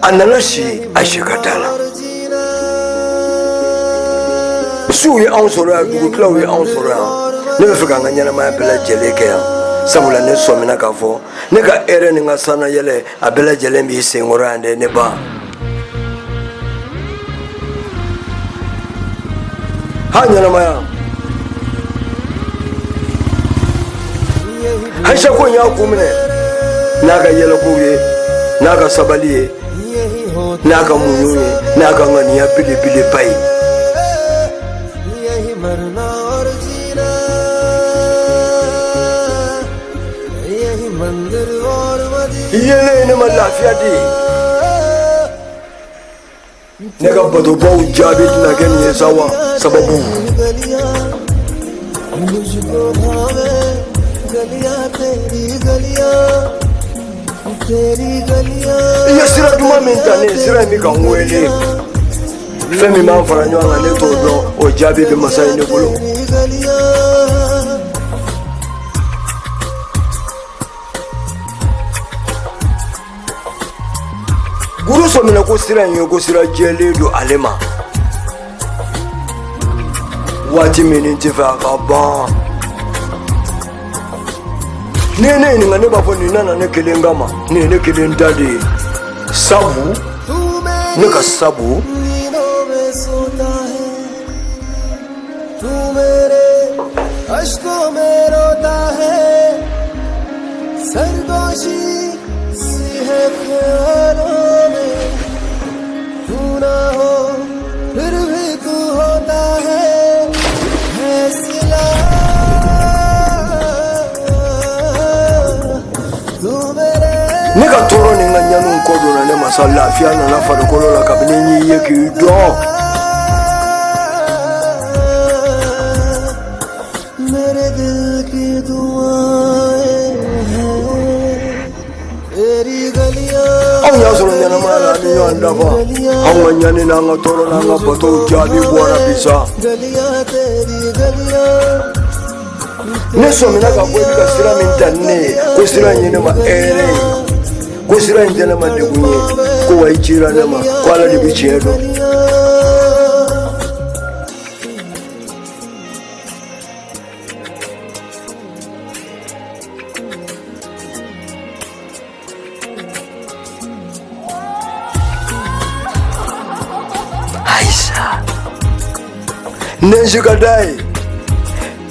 A nana si Ayise ka da la. Suw ye anw sɔrɔ yan, dugutilaw ye anw sɔrɔ yan. Ne bɛ fɛ k'an ka ɲɛnamaya bɛɛ lajɛlen kɛ yan, sabula ne sɔmina k'a fɔ ne ka hɛrɛ ni n ka sannayɛlɛ, a bɛɛ lajɛlen b'i senkɔrɔ yan dɛ, ne ba. Ha, ɲɛnamaya. Ayisa ko in y'a kun minɛ n'a ka yɛlɛkow ye, n'a ka sabali ye, n'a ka muɲu ye, n'a ka ŋaniya belebeleba ye. Yelen ye ne ma lafiya di. Ne ka batobaw jaabi tɛna kɛ nin ye sa wa? Sababu i ye sira duman min ta, ne sira in bɛ ka n wele. Fɛn min b'an fara ɲɔgɔn kan, ne t'o dɔn. O jaabi bɛ masa in de bolo. Guru sɔmina ko sira in ye ko sira jɛlen don ale ma. Waati min n tɛ fɛ a ka ban, n'i ye ne ɲininka, ne b'a fɔ nin nana ne kelen kama, nin ye ne kelen ta de ye, sabu ne ka sabu Ne ka tɔɔrɔ ni n ka ɲaniw kɔ donna ne masa. Lafiya nana farikolo la kabini n y'i ye k'i dɔn. Anw y'a sɔrɔ ɲɛnamaya la, an bɛ ɲɔgɔn dafa. Anw ka ɲani n'an ka tɔɔrɔ n'an ka batow jaabi bɔra bi sa. Ne sɔmina k'a fɔ i bɛ ka sira min ta ni ne ye, ko sira in ye ne ma hɛrɛ ye, ko sira in tɛ ne ma degun ye, ko wa i cira ne ma, ko Ala de bɛ tiɲɛ dɔn. Ayisa, nɛnsi ka d'a ye,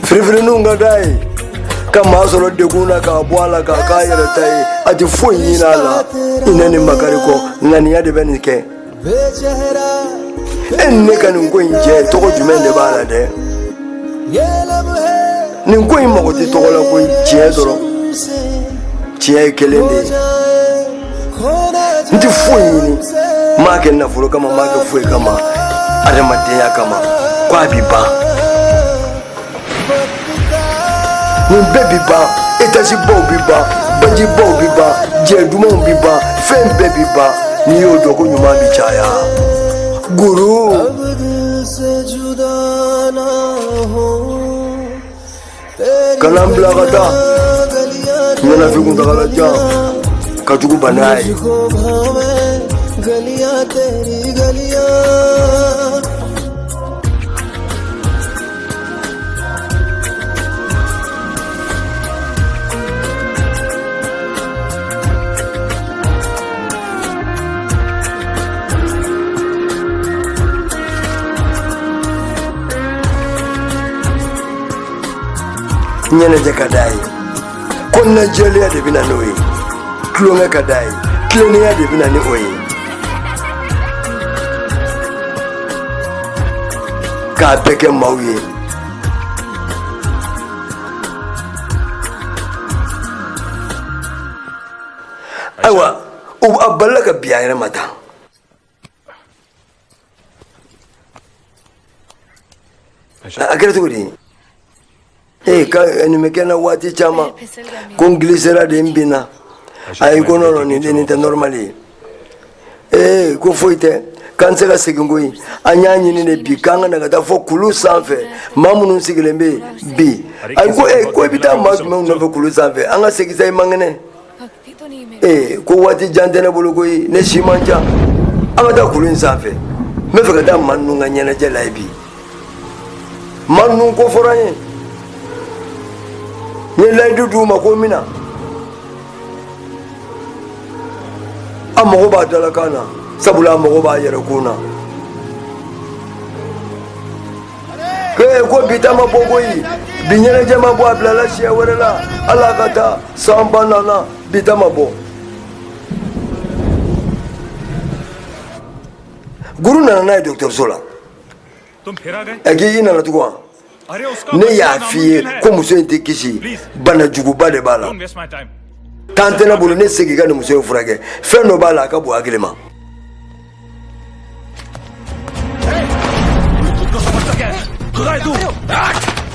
firifirininw ka d'a ye, ka maa sɔrɔ degun na k'a bɔ a la k'a k'a yɛrɛ ta ye, a tɛ foyi ɲini a la hinɛ ni makari kɔ. Ŋaniya de bɛ nin kɛ. E ni ne ka nin ko in cɛ, tɔgɔ jumɛn de b'a la dɛ? Nin ko in mago tɛ tɔgɔ la koyi, tiɲɛ dɔrɔn. Tiɲɛ ye kelen de ye. N tɛ foyi ɲini, n m'a kɛ nafolo kama, n m'a kɛ foyi kama, adamadenya kama. Ko a bi ban, nin bɛɛ bi ban. Etazibaw bi ban, bajibaw bi ban, jɛ dumanw bi ban, fɛn bɛɛ bi ban. N'i y'o dɔn ko ɲuman bi caya, guru. Kana n bila ka taa ɲɛnafin kuntagala jan ka jugu bana ye. Ɲɛnajɛ ka d'a ye, kɔnɔnajɛlenya de bɛ na n'o ye. Tulonkɛ ka d'a ye, tilennenya de bɛ na ni o ye. K'a bɛɛ kɛ maaw ye. Ayiwa, a balila ka bin a yɛrɛ ma tan. A kɛra cogo di? Ee, ka nin bɛ kɛ n na waati caman ko n glissera de, n binna. Ayi, ko non non, nin tɛ normal ye. Ee, ko foyi tɛ, k'an tɛ se ka segin koyi. An y'a ɲini de bi k'an ka na ka taa fɔ kulu sanfɛ, maa minnu sigilen bɛ yen bi. Ayi, ko ee, ko i bɛ taa maa jumɛnw nɔfɛ kulu sanfɛ? An ka segin sa, i man kɛnɛ. Ee, ko waati jan tɛ ne bolo koyi, ne si man ca. An ka taa kulu in sanfɛ, n bɛ fɛ ka taa maa ninnu ka ɲɛnajɛ la yen bi. Maa ninnu ko fɔra n ye, n ye layidu d'u ma ko n bɛ na. A mago b'a dalakan na, sabula a mago b'a yɛrɛkun na. Ko bi ta ma bɔ koyi, bi ɲɛnajɛ ma bɔ, a bilala siɲɛ wɛrɛ la. Ala ka taa sanba nana, bi ta ma bɔ. Guru nana n'a ye dɔgɔtɔrɔso la. Ɛ, k'i nana tugun wa? Ne y'a f'i ye ko muso in tɛ kisi, bana juguba de b'a la. Temps tɛ ne bolo, ne segin ka nin muso in furakɛ. Fɛn dɔ b'a la, a ka bon hakili ma.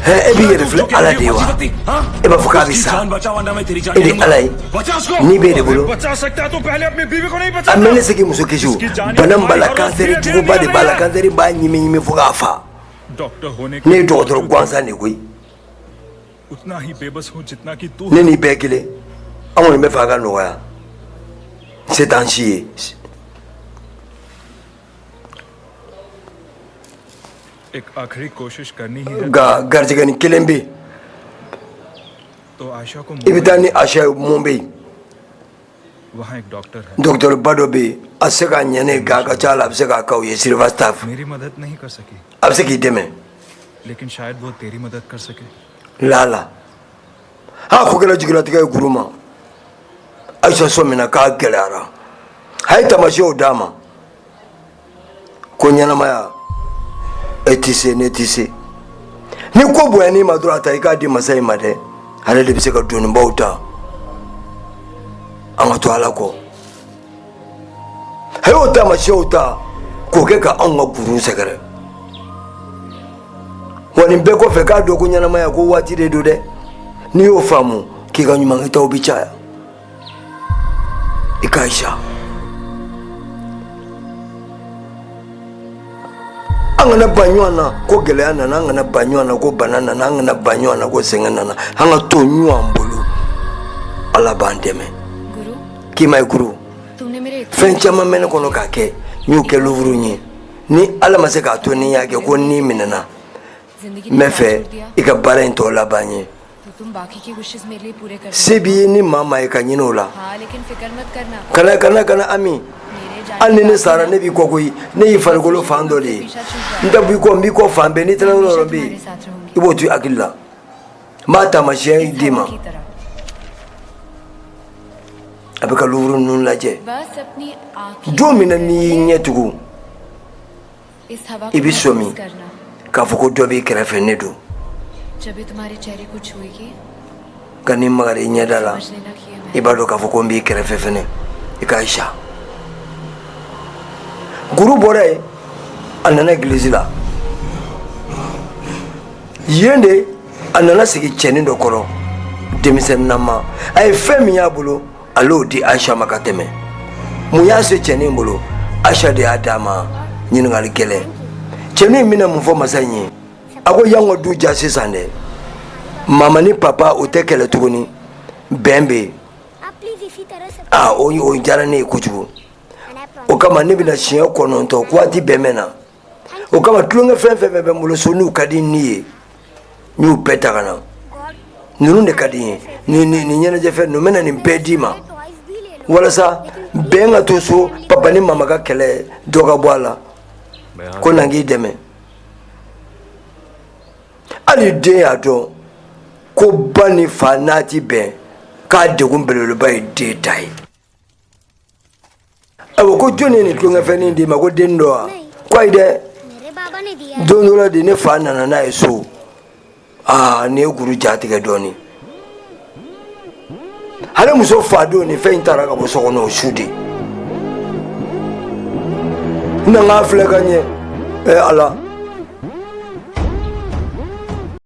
E b'i yɛrɛ filɛ Ala de ye wa? E b'a fɔ k'a bɛ sa, e de Ala ye, ni b'e de bolo. A mɛ ne se k'i muso kisi o. Bana min b'a la, kansɛri juguba de b'a la, kansɛri b'a ɲimi ɲimi fo k'a fa. Ne ye dɔgɔtɔrɔ gansan de koyi, ne ni bɛɛ kelen. An kɔni bɛ fɛ a ka nɔgɔya, se t'an si ye. Nka garijɛgɛnin kelen bɛ yen, i bɛ taa ni Ayisa ye. Mun bɛ yen? Dɔgɔtɔrɔba dɔ bɛ yen, a se k'a ɲɛ ne, nka a ka ca la, a bɛ se k'a k'aw ye. Srivastava, a bɛ se k'i dɛmɛ lala. A ko kɛra jigilatigɛ ye Guru ma. Ayisa sɔmina k'a gɛlɛyara. A ye taamasiyɛnw d'a ma ko ɲɛnamaya, e tɛ se, ne tɛ se. Ni ko bonyan'i ma dɔrɔn, a ta i k'a di masa in ma dɛ, ale de bɛ se ka donibaw ta. An ka to Ala kɔ. A y'o taamasiyɛnw ta k'o kɛ ka anw ka Guru sɛgɛrɛ. Wa nin bɛɛ kɔfɛ, k'a dɔn ko ɲɛnamaya ko waati de don dɛ. N'i y'o faamu k'i ka ɲumankɛtaw bɛ caya. I ka Ayisa, an kana ban ɲɔgɔn na ko gɛlɛya nana, an kana ban ɲɔgɔn na ko bana nana, an kana ban ɲɔgɔn na ko sɛgɛn nana. An ka to ɲɔgɔn bolo, Ala b'an dɛmɛ. K'i ma ye Guru, fɛn caman bɛ ne kɔnɔ k'a kɛ, n y'o kɛ lufuru ye. Ni Ala ma se k'a to ni y'a kɛ ko ni minɛna, n bɛ fɛ i ka baara in tɔ laban ye. Se b'i ye ni maa maa ye ka ɲini o la. Kana kana kana ami, hali ni ne sara, ne b'i kɔ koyi. Ne y'i farikolo fan dɔ de ye, n tɛ b'i kɔ, n b'i kɔ fan bɛɛ. N'i taara yɔrɔ o yɔrɔ bɛ yen, i b'o to i hakili la. N b'a taamasiyɛn d'i ma. A bɛ ka lufuru ninnu lajɛ. Don min na n'i y'i ɲɛ tugun, i bɛ sɔmi k'a fɔ ko dɔ b'i kɛrɛfɛ, ne don. Nka n'i magara i ɲɛda la, i b'a dɔn k'a fɔ ko n b'i kɛrɛfɛ fɛnɛ. I ka Ayisa. Guru bɔra yen, a nana egilizi la yen de. A nana sigi cɛnin dɔ kɔrɔ, denmisɛnninnama. A ye fɛn min y'a bolo, ale y'o di Ayisa ma ka tɛmɛ. Mun y'a se cɛnin bolo? Ayisa de y'a d'a ma. Ɲininkali gɛlɛn. Cɛnin bɛna mun fɔ masa in ye? A ko yan ka du ja sisan dɛ, mama ni papa o tɛ kɛlɛ tuguni, bɛn bɛ yen. Aa, o diyara ne ye kojugu. O kama ne bɛna siɲɛ 9, waati bɛɛ mɛnna. O kama tulonkɛ fɛn fɛn bɛ n bolo so, n'u ka di ni ye, n y'u bɛɛ ta ka na. Ninnu de ka di n ye, nin ɲɛnajɛfɛn ninnu, n bɛna nin bɛɛ d'i ma walasa bɛn ka to so, papa ni mama ka kɛlɛ dɔ ka bɔ a la. Ko na k'i dɛmɛ. Hali den y'a dɔn ko ba ni fa n'a ti bɛn, k'a degun belebeleba ye den ta ye. Ayiwa, ko jɔn ye nin tulonkɛfɛnnin d'i ma? Ko den dɔ wa? Ko ayi dɛ, Don dɔ la de, ne fa nana n'a ye so. Aa, nin ye kuru ja tigɛ dɔɔnin. Ale muso fa don ni fɛn in taara ka bɔ so kɔnɔ o su de. N nana filɛ ka ɲɛ. Ɛ Ala!